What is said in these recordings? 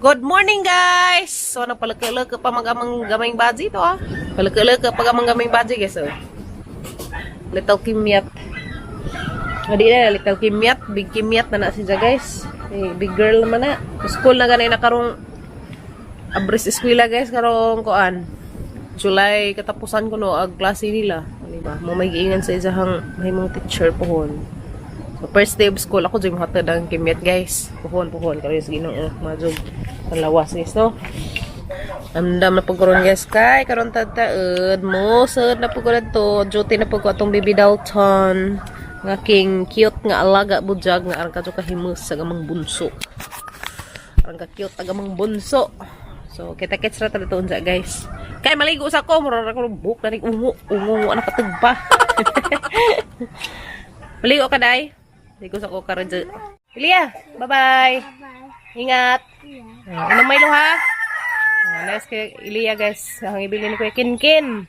Good morning, guys! So nagpalaka-laka pa mag-amang gamayng baji to ah. Palaka-laka pa amang gamayng baji, guys, oh. Little Kimyat. Adi na, little Kimyat. Big Kimyat na na siya, guys. Eh, big girl naman na. School na ganay na karong abris eskwela, guys, karong kuan. July katapusan ko no ag klase nila. Ano ba? Mo may giingan sa isahang mahimong teacher pohon. So first day of school ako jud mohatod ang Kimyat, guys. Pohon pohon karon sa Ginoo majog ang lawas, guys, no. Andam na pud karon, guys, kay karon tadtaed mo sad na pud ko to duty na pud ko atong baby Dalton nga king cute nga alaga budyag nga aron ka kahimus sa gamang bunso. Aron ka cute ang amang bunso. So kita kits ra ta dito unsa, guys. Kay maligo sa ko mura ra ko buhok na ning ungo ungo na katagba. Maligo ka dai. Ligo sa ko karon. Ilya, bye-bye. Ingat. Ah, inom Milo ha. Ah, nice kay Ilya, guys. Ang ibili ni Kuya Kin Kin.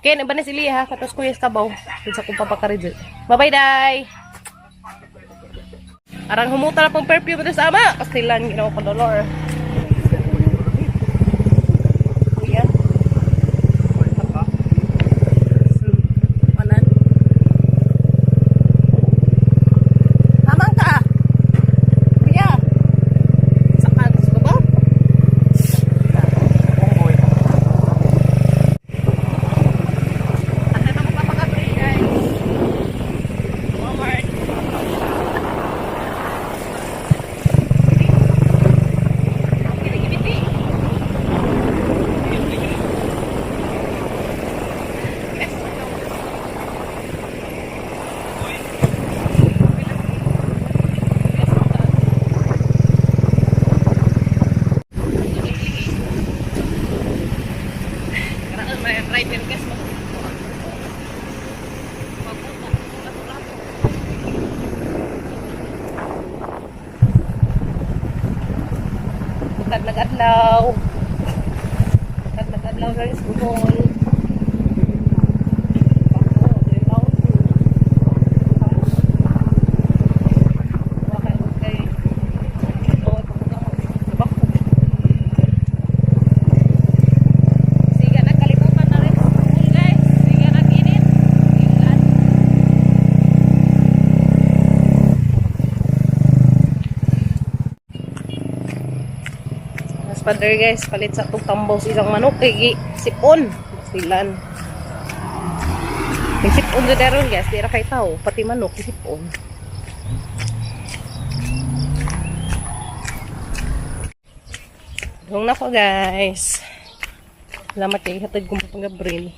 Kin, iba na si Ilya ha. Katos Kuya sa kabaw. Dun sa kong papakaridyo. Bye-bye, day. Arang humuta na pong perfume ito sa ama. Pastilan, ginawa ko dolor. Kuya. Manan. Tamang ka. Kuya. Sa kantos ba ba? Ano na magpapakabre, guys? Walmart. Rider, guys. Bukad nag-adlaw. Bukad nag-adlaw, guys. Buhol. Siga nagkalimutan na rin sa school, guys. Siga nag-init. Ingat. Mas pader, guys, palit sa itong tambaw sa isang manok. Kay sipon. Silan. May sipon dyan meron, guys. Di ra kay tao. Pati manok, sipon. Dong na ko, guys. Salamat kay hatag kong panggabril.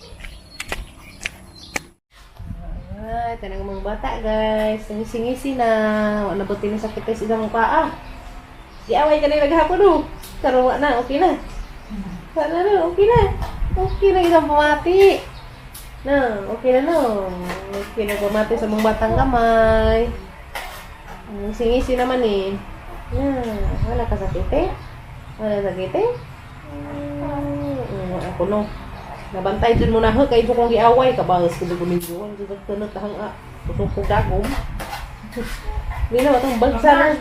Ay, tanang mga bata, guys. Ngisi-ngisi na. Wala ba tinisakit sa isang paa? Giaway ka na naghapon, oh. Karon wa na, okay na. Sana na, okay na. Okay na isang pamati. Na, okay na no. Okay na pamati sa mga batang kamay. Ngisi-ngisi naman eh. Yeah, wala ka sakit eh. Wala sakit eh. Ako no. Nabantay dun mo na ho, kay kong giaway, kabahas ko dugo medyo, ang dun tunot hang ah, kusog ko dagom. Hindi na, itong bagsa na.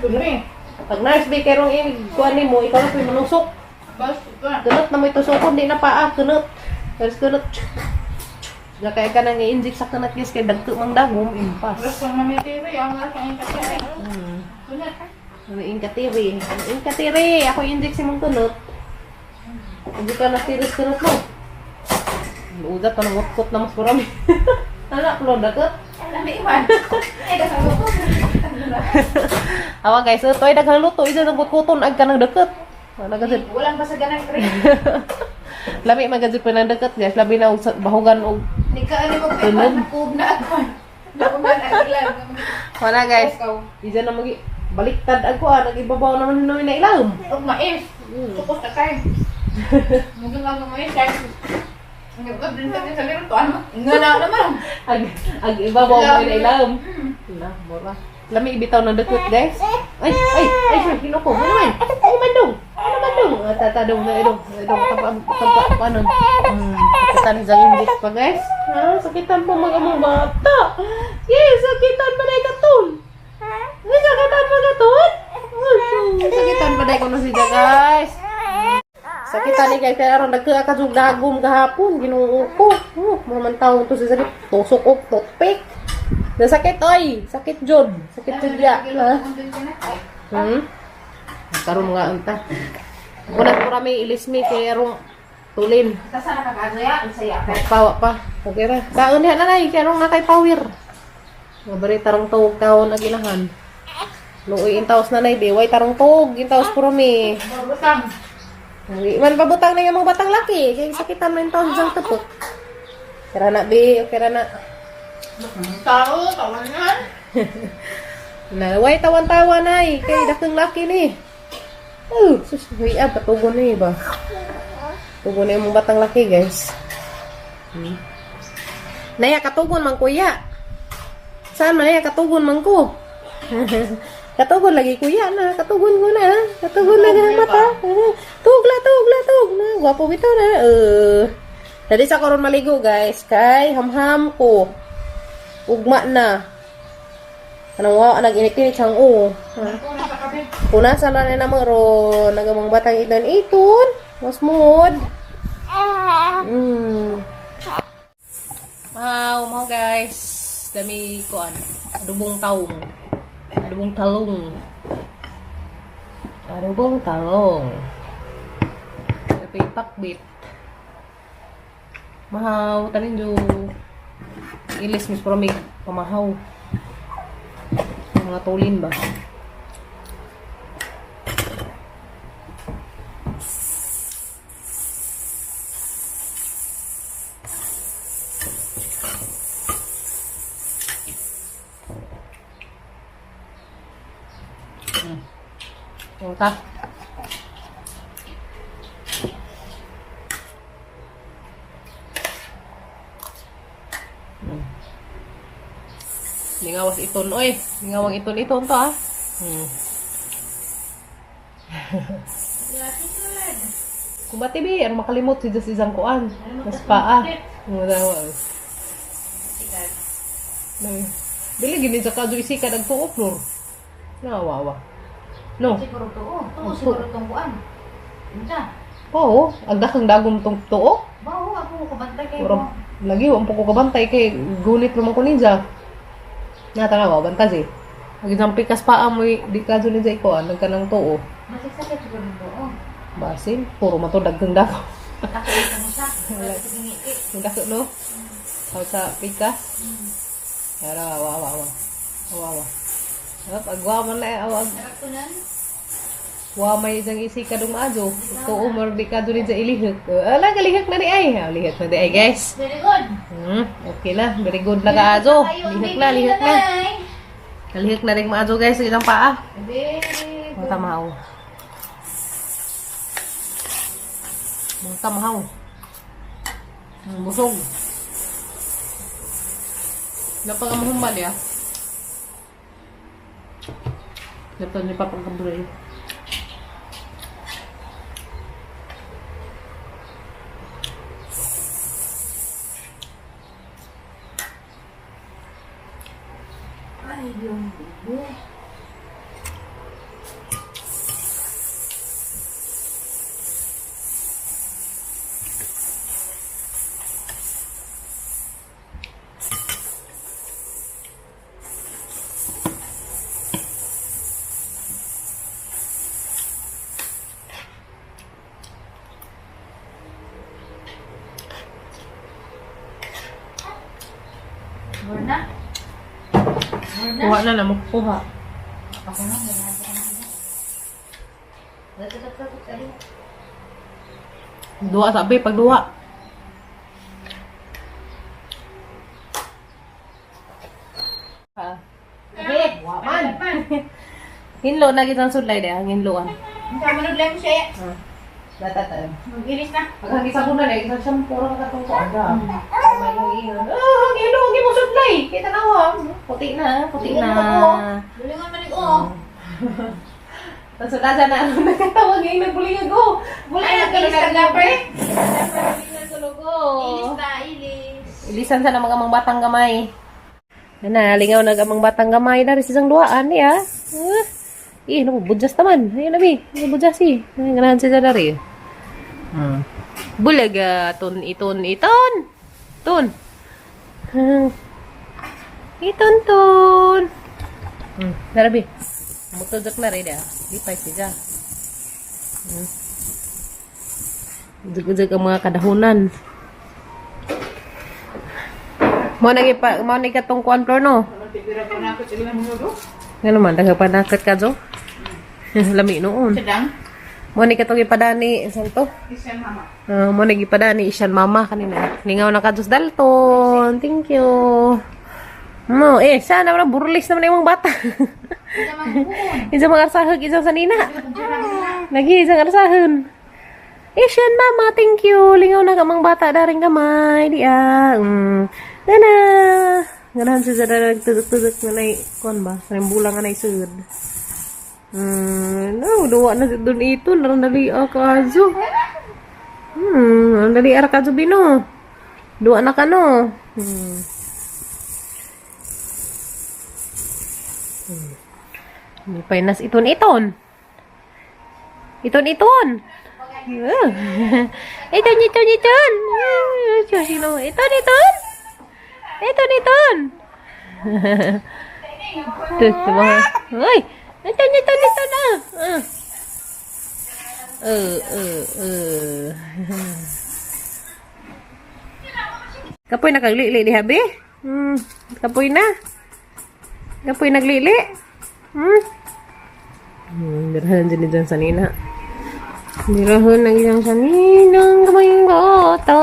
Pag nurse bay karong imig kuan nimo, ikaw na po'y manusok. Kunot na mo itusokon, di na paa, kunot. Tapos kunot. Na kaya ka nang i-inject sa kunot, guys, kay dagko mang dagom, impas. Ano yung katiri? Ano yung katiri? Ako i-inject si mong kunot. Hindi ka na serious kunot mo. Udat ka nang utkot na mas marami. Anak, lo, dakot. Awa guys, ito ay daghang luto. Isa ng kutkuton, ag ka ng dakot. Wala kasi Walang basagan ng cream. Lami man gud pa ng dakot, guys. Labi na og bahugan og Ni ka ano mo Tunog. kub na ako. Nakuman ang ilan. Wala, guys. Isa na magi baliktad ako ah, nagibabaw naman namin na ilawom. Og mais. Tukos na kay. Mugi nga nga mais kay. Nagod din sa sa lero to ano. Nga na naman. Ag ag ibabaw mo na ilawom. Na, mura. Lami ibitaw ng dakot, guys. Ay, ay, ay, sir, hinoko. Ano man? Ano man dong? Ano man dong? Ah, tatadong na idong. Idong tapa tapa paano? Sakitan sa inject pa, guys. Ah, sakitan po mga among bata. Yes, sakitan pa na katon. Ay, sakitan pa katon. Ay, sakitan pa na. Suday ko na siya, guys. Sakit tani guys, kaya aron nagkaa ka jug dagom gahapon, Ginoo ko. Mga man taon to sa sakit, tusok og toothpick. Nasakit oy, sakit jud. Sakit jud ya. Ha? Karon nga unta. Una ko rami ilis mi kay arong tulin. Tasa na kagazoya, ang saya. Pawa pa. Okay ra. Kaon diha na nay, kay arong nakay power. Mabari tarong tuog taon na ginahan. Luoy intaws na nay, way tarong tuog, intaws puro mi. Mabutang. Uy, man pabutang na yung mga batang laki. Kaya sakitan man taon diyang tupok. Kira na, be. Okay ra na. Tao, tawanan. Na, way tawan-tawa na eh. Kay dakong laki ni. Oh, sus, uy, ah, patugo na eh ba? Tugo na yung mga batang laki, guys. Naya, katugon man kuya. Saan man naya, katugon man ko. Katugon lagi kuya na. Katugon ko na. Katugon na nga mata. Tugla, tugla, tug na. Gwapo bitaw na. Dali sa karon maligo, guys. Kay hamham ko. Ugma na. Anong wa nag-init-init siyang o. Punasan na na naman ron. Nagamang batang iton iton. Mas mood. Wow, mau guys. Dami kuan. Adobong taong. Adobong talong. Adobong talong. Ito yung pakbit. Mahaw, tanin jo. Ilis mis promig pamahaw. Mga tulin ba? Ta. Lingawas iton, oy. Lingawang iton iton to, ah. Kumbati bi, ano makalimot si Diyos isang kuan. Mas paa. Dili gini sa kadyo isi ka nagtuo flor. Nawawa. No. Siguro to, oh. To, siguro tong kuan. Unsa? Oo, ang dakang dagom tong tuo. Bawo ako kabantay kay Ura, mo. lagi wa po ko kabantay kay gunit naman ko ninja. Na tanawa bantay eh. Ag isang pikas pa amoy di ka ninja iko an nagkanang tuo. Masiksakit siguro to, oh. Basin, puro man to daghang dako. Ako ito mo siya. Wala sa gingiti. Ang dako no. Sa sa pikas. Ara wa wa wa. Wa wa. Hop, agwa man na eh, awa. Sarap ko nan. Wa may isang isi ka dong maajo. Tuo mo di ka ninja ilihok. Ala galihok na ni ay. Ah, lihok na di ay guys. Very good. Okay na. Very good na kaajo. Lihok na, lihok na. Lihok na rin maajo guys sa isang paa. Very good. Mga tamaw. Mga tamaw. Ang busog. Napakamuhumbal ya. Dapat ni Papa Gabriel. Ay, yung bubo. More na? More na? Kuha na na, makukuha. Ako na, ganyan ka na. Duha sabi, pag duha. Ha. Abi, Wa man. Hinlo na kitang sudlay de, ang hinloan. Ang tama na lang siya. Ha. Datatan. Mag-ilis na. Pag hanggi sa na eh, isang shampoo ra ka katong kuan ra. May ingon. Ah, hanggi lo, hanggi mo sudlay. Kita na wa. Puti na, puti na. Bulingon man oh. Tapos wala na ano nakatawag ngayon nagbulingag oh. Bulingag ka Ilis na na, pre. Bulingag tulog oh. Ilis na, ilis. Ilisan sa na mga amang batang gamay. Nana, lingaw na amang batang gamay na rin isang duaan niya. Eh, naku, budyas naman. Ayun na, bi. Budyas eh. Ay, ganahan siya dari. Bulaga, ton, iton, iton. Ton. Iton, ton. Dara, bi. Mutudok na rin, ah. Lipay siya. Ujag-ujag ang mga kadahunan. Mo na gipa, mo na katong kuan floor no. Pipira pa na ako sa ilang mga do. Nga naman nagapanakot ka jo. Lami noon. Sedang. Mo ni katong ipadani santo. Isang mama. Mo na gipadani isyan mama kanina. Lingaw na ka Diyos Dalton. Thank you. No, eh, sana naman burlis naman imong bata. Isa man buon. Isa mga arsahag, isa sa nina. Lagi, isang arsahon. Asian mama, thank you. Lingaw na kamang bata, daring kamay. Di ah. Nana. Ganahan siya sa nagtudok-tudok na nai, kuan ba? Sa bulang nga nai sud. No, duwa na dun ito. Narang dali ah, kazo. Ang dali ara kazo bino. Duwa na ka no. Lipay nas iton-iton. Iton-iton. Ah. Iton, iton, iton. Ah, sino? Iton, iton. Iton, iton. Ito, ito mga. Ay! Iton, iton, iton. Ah. Ah. Kapoy nakaglili di habi? Kapoy na. Kapoy naglili. Birahan dyan dyan sa nina. Birahan na dyan sa ninang kamayong gota.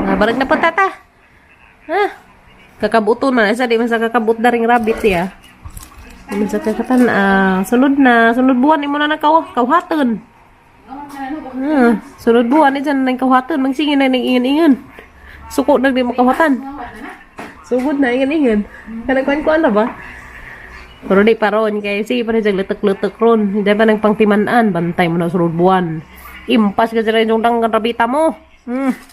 Ah, barag na po tata. Ha? Kakabuto na. Isa di man sa kakabut na ring rabbit ya. Di man sa kakatan. Ah, sunod na. Sunod buwan imo na nakaw kawhatan. Ah, sunod buwan ni dyan nang kawhatan. Magsingin na nang ingan-ingan. Suko na di mo kawhatan. Sugod na ingan-ingan. Kanagkuan-kuan na ba? Pero di pa ron, kay sige pa rin siya lutok-lutok ron. Hindi pa nang pangtimanan, bantay mo na sunod buwan. Impas ka sila yung danggan rabita mo.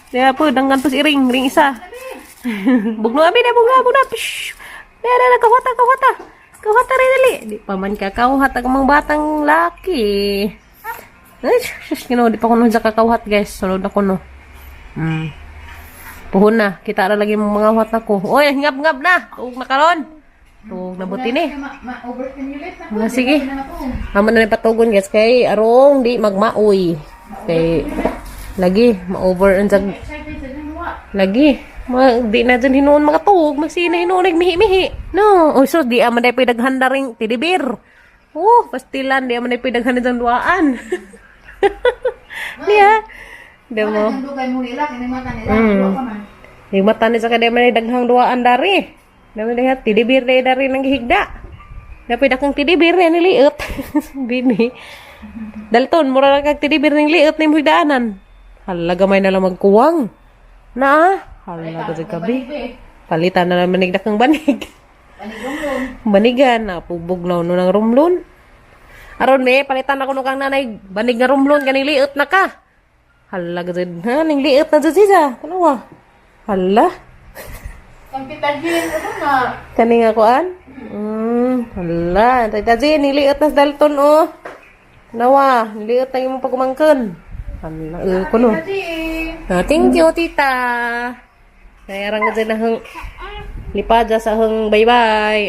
Kaya po, danggan po si ring, ring isa. Bugno abi na, bugno, bugno. Psh! Na, na, na, kawata, kawata. Kawata rin dali. Di pa man kakawhat ang mga batang laki. Ay, shush, ginoo, di pa ko nun sa kakawhat, guys. Sunod ako no. Puhon na, kita na lagi mong mga huwat ako. Oy, ngap-ngap na. Tuog na karon. Tuog na buti ni. Ma-overstimulate na ko. Ah, sige. Na ako. Amo na ni patugon guys kay arong di magmaoy. Kay lagi ma-over ang jag Excited sa dyan wa. lagi. Ma, di na dyan hinuon makatuog, magsina hinuon nagmihi-mihi. No, oy so di man day pinaghanda ring tidibir. Oh, pastilan di man day pinaghanda dyan duaan. Niya. Di mo. Ang dugay mo nila kini mata nila. Wa pa man. Yung mata ni sa kanya may daghang duaan dari. Dami dahat tidibir dari dari nang gihigda. Napid akong tidibir ni niliot. Bini. Dalton, mura lang kag tidibir ning liot ni higdaanan. Hala gamay na lang magkuwang. Na, hala ka sa gabi. Palitan na naman nigdakang banig. Panigong Banigan, napubog na no ng rumlon. Aron me, palitan ako no kang nanay, banig nga rumlon, kaning liot na ka. Hala ka dyan, ha, ning liot na dyan siya. Ano Hala. Kang kita din ano na. Kani nga kuan? Hala, tita Jane, niliot na sa Dalton oh. Nawa, niliot na imong pagumangkon. Hala, eh, kuno. Kasi Ah, thank you, tita. Kaya rang dyan na hang lipada sa hang bye-bye.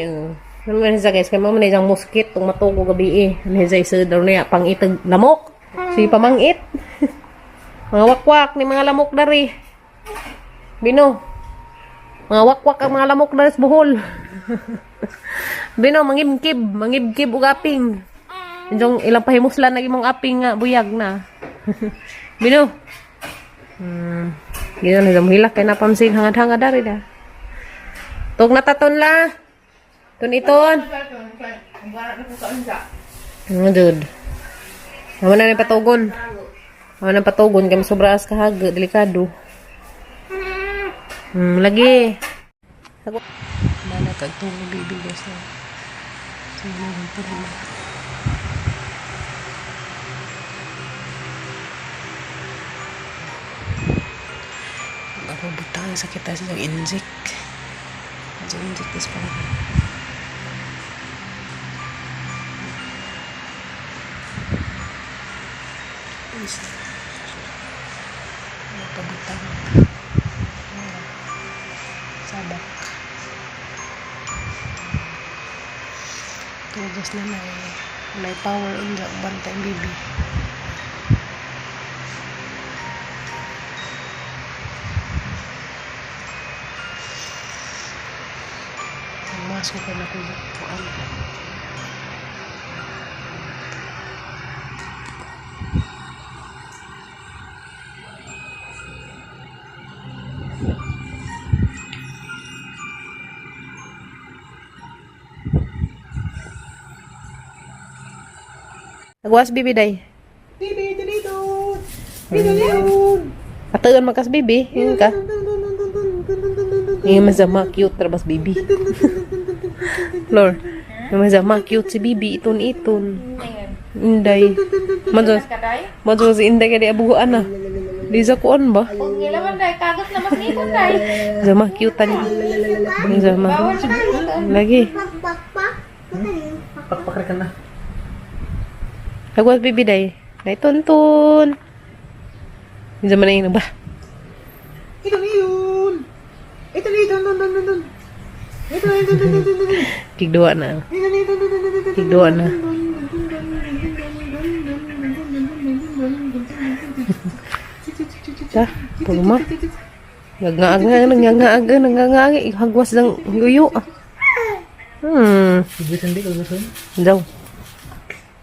Ano man siya guys, kaya mo man isang muskit tung matugo gabi eh. Ano siya isa daw niya pangitag lamok. Si pamangit. Mga wakwak ni mga lamok dari. Bino. Mga wakwak ang mga lamok dari sa Bohol. Bino, mangibkib, mangibkib ug aping. Yung ilang pahimuslan na imong aping nga buyag na. Bino. Gino na hilak kay napamsing hangad-hangad dari da. Tug na taton la. Tun iton. Ang gara na ko sa unsa. Ano dude. Amo na ni patugon. Amo na patugon kay sobra as kahag delikado. Lagi. Mana kag tulo baby guys. Ako butang sakit tayo sa inject. Sa inject is para. Isa. Pabutang. Sabak. Tugas na na eh. May power unja bantay bibi. Masuk ka na kuya. Kuan. Agwas bibi day. Bibi, dito! Bibi, dito! Atuon man kas bibi, yun ka. Yung masama cute trabas bibi. Lord, yung masama cute si bibi iton iton. Inday. Manzo, Kaday. manzo si Inday kay di abuhan na. Di sa kuan ba? Kung ngilawan day, kagat na mas nipon day. Zama cute tan. Zama. Bawal sa kagat. Lagi. Pakpakar ka na. Agwas bibi day. Day tuntun. Zama na yun ba? Ito na yun! Ito na yun! Dun, dun, dun, dun. Ito na yun! Dun, dun, dun, dun, dun. Kigduwa na. Ito na yun! Dun, dun, dun, dun, dun. Kigduwa na. Ta, pulma. Ngaag nga, nangangaag, nangangaag, hagwas lang yuyo. Gugusan di, gugusan. Daw.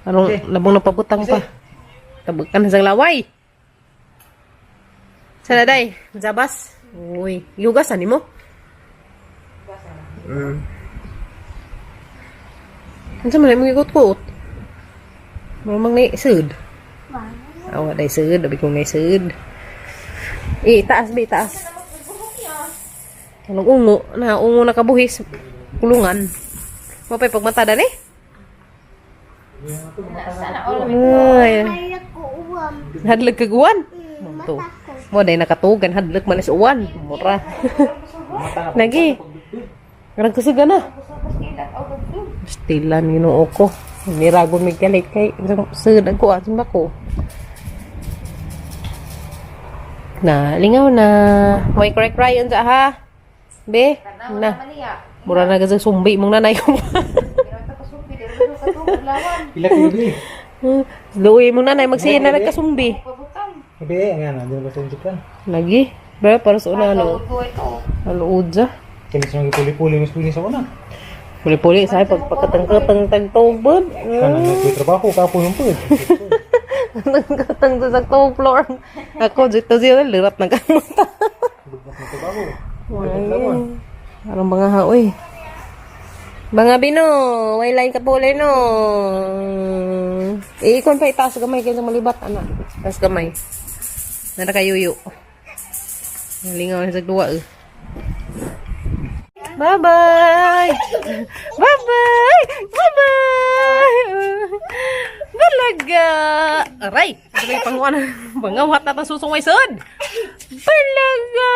Anong labong napabutang pa. Tabag ka na sa laway. Sana day, zabas. Uy, yugas ani mo? Unsa man imong gikut-kut? Murag ni sud. Awa day sud, abi ko ngay sud. Eh, taas bi, taas. Anong ungo? Na, ungo na kabuhis. Kulungan. Mapay pagmata dani? Sana all. Ay. Hadlok kag uwan. To. Mo day nakatugan hadlok man is uwan. Mura. Lagi. Karang kusuga na. Stilan Ginoo ko. Miragon mig galit kay sud ako ah simba ko. Na, lingaw na. Way cry cry unsa ha? Be, na. Mura na kasi sumbi mong nanay ko. Ila kayo di. Luwi mong nanay magsiya na nagkasumbi. Bibi, nga na, di na ba sa Japan? Lagi. Bro, para sa una, ano? Aluod sa. Kaya sa mga puli-puli, mas puli sa una. Puli-puli, sabi, pagpakatang-katang tagtubod. Kana na trabaho, kapo yung pud. Katang sa tog floor. Ako, dito siya, lirat na kamata. Bugnak na trabaho. Ay, Arang mga haoy. Mga bino, way line ka pulay no. Iikon pa itaas gamay kaysa malibat ana. Taas gamay. Nara kayuyo. Lingaw na sa duwa eh. Bye-bye. Bye-bye. Bye-bye. Balaga. Aray, ito yung panguan. Pangawat na susungay sud. Balaga.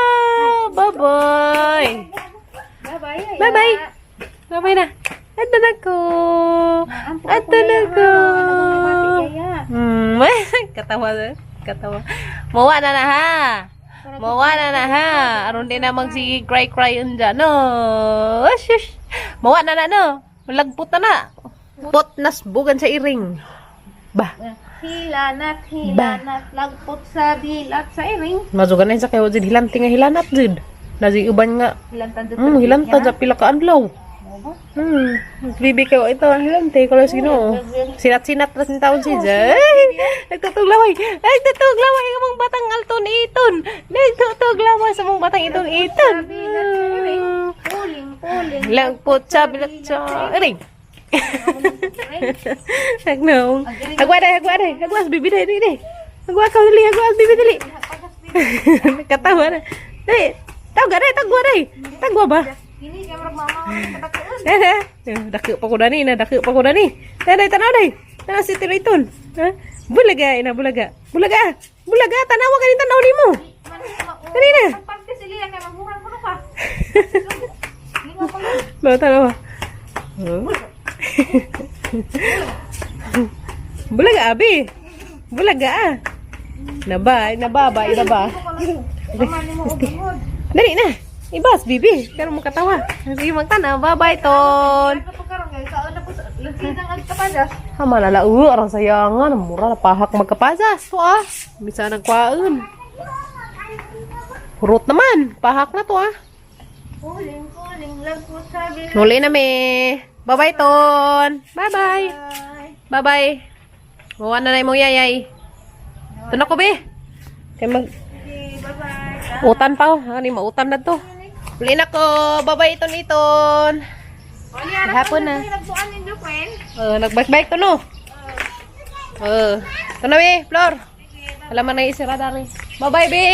Bye-bye. Bye-bye. Bye-bye. Bye-bye na. Ato na ko. Ato na ko. Katawa na. Katawa. Mawa na na ha. Mawa na na ha. Aron din na magsige cry cry yun dyan. No. Shush. Mawa na na no. Lagpot na na. Pot nas bugan sa iring. Ba. Hilanat, hilanat, lagpot sa dilat sa iring. Mazugan na sa kayo jud hilanti nga hilanat jud. Nazi uban nga. Hilantan dito. Hilanta sa pila ka adlaw. Bibi kayo ito ang hilante ko lang Ginoo. Sinat-sinat ra sin taon si Jay. Nagtutuglaway. Nagtutuglaway ang mong batang alton iton. Nagtutuglaway sa mong batang iton iton. Puling, puling. Lagpot sa bilat sa ring. Nagnaong. Agwa dai, agwa dai. Agwa bibi dai dai. Agwa ka dali, agwa bibi dali. Katawa na. Dali. Tawag dai, tagwa dai. Tagwa ba? Kini kay murag mama patakuon. Dada, daki pa ko dani na, daki pa ko dani. Dada, tanaw day. Tanaw si Tiriton. Ha? Bulaga ina, bulaga. Bulaga. Bulaga, tanawa kanin tanaw nimo. Dali na. Pagparte sila kay magmurang kuno ka. Ba tanawa. Huh? Bulaga abi. Bulaga ah. Naba, nababa, ibaba. Dali na. Ibas, bibi. Pero mo katawa. Sige, magtanaw. Bye-bye, Ton. Ha, malala. Arang sayangan. Mura na pahak magkapasas. To ah. Misa nagkwaon. Hurot naman. Pahak na to ah. Kuling-kuling lang po sabi. Muli na me. Bye-bye, Ton. Bye-bye. Bye-bye. Mawa na na imong yayay. Ito na ko, be. Kay mag Bye-bye. Utan pa oh. Ano mautan na to. Uli na ko. Bye-bye, Iton, Iton. Hapon na. Nagbuan ninyo, Kwen. Nagbike-bike to no. Ito na, be. Flor. Alam mo na isira dari. Bye-bye, be.